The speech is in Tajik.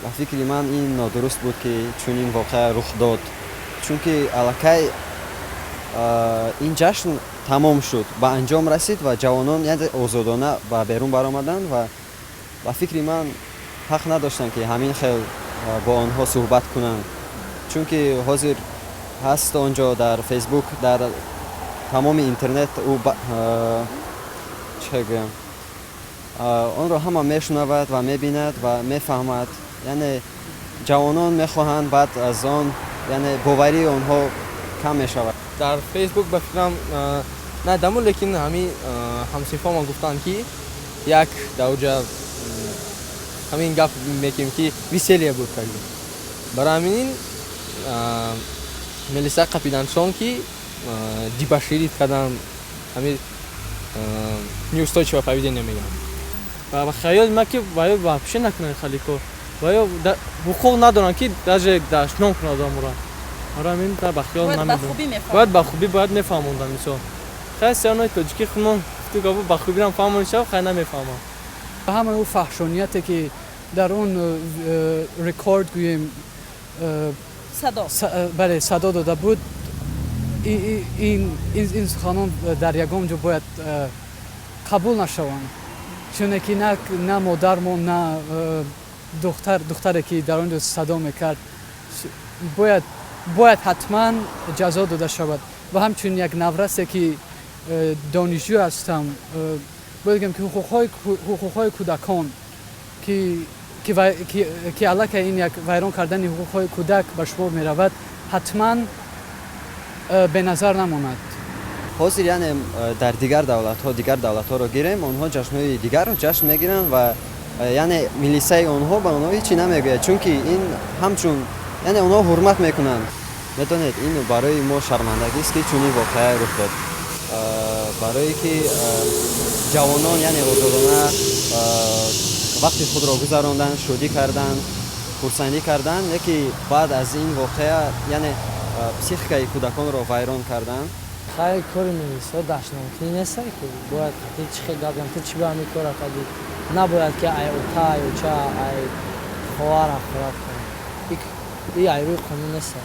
Ба фикри ман, ин нодуруст буд, ки чунин воқеа рух дод, чунки аллакай ин ҷашн тамом шуд, ба анҷом расид ва ҷавонон, яъне, озодона ба берун баромаданд ва ба фикри ман, ҳақ надоштанд, ки ҳамин хел бо онҳо суҳбат кунанд, чунки ҳозир ҳаст он ҷо дар Фейсбук, дар тамоми интернет ӯ, чӣ гӯям, онро ҳама мешунавад ва мебинад ва мефаҳмад. Яъне ҷавонон мехоҳанд, баъд аз он, яъне, боварии онҳо кам мешавад. Дар Фейсбук, ба фикрам, надаму, лекин ҳамин ҳамсинфома гуфтанд, ки як дар оҷа ҳамин гап мекунем, ки веселье буд кардем. Барои ҳамин милиса қапиданшон, ки дебоширить кардан, ҳамин неустойчивое поведение мегӯям. Ба хаёли ман, ки ваё вообще накунанд халико, ваё ҳуқуқ надоранд, ки даже дашном кунад одаморо. Барои ҳамин ба хаёл намедонам, бояд ба хубӣ бояд мефаҳмондам. Мисол, хай, сиёнои тоҷикӣ худмон гуфту ба хубирам фаҳмон шав, хай, намефаҳмам. Ҳамаи ӯ фаҳшонияте, ки дар он рекорд гӯем, бале, садо дода буд, ин суханон дар ягон ҷо бояд қабул нашаванд, чуне ки на модармон, на духтаре, ки дар он ҷо садо мекард, бояд ҳатман ҷазо дода шавад. Ва ҳамчунин як наврасе, ки донишҷӯ ҳастам, бояд гӯям, ки ҳуқуқҳои кӯдакон, ки аллакай ин як вайрон кардани ҳуқуқҳои кӯдак ба шумор меравад, ҳатман беназар намонад. Ҳозир, яъне, дар дигар давлатҳо, дигар давлатҳоро гирем, онҳо ҷашнҳои дигарро ҷашн мегиранд ва, яъне, милисаи онҳо ба онҳо ҳечи намегӯяд, чунки ин ҳамчун, яъне, онҳо ҳурмат мекунанд. Медонед, ин барои мо шармандагист, ки чунин воқеа рух дод, барое ки ҷавонон, яъне, озодона вақти худро гузаронданд, шодӣ карданд, хурсандӣ карданд, леки баъд аз ин воқеа, яъне, психикаи кӯдаконро вайрон карданд. Хай, кори милисо дашномкунӣ неста, ки бояд қати чӣ хел гап зан, ту чӣ ба ҳамин кора кардӣ? Набояд, ки ай ота, ай оча, ай хоҳар ҳақорат кунад. И ай рӯи қонун неста.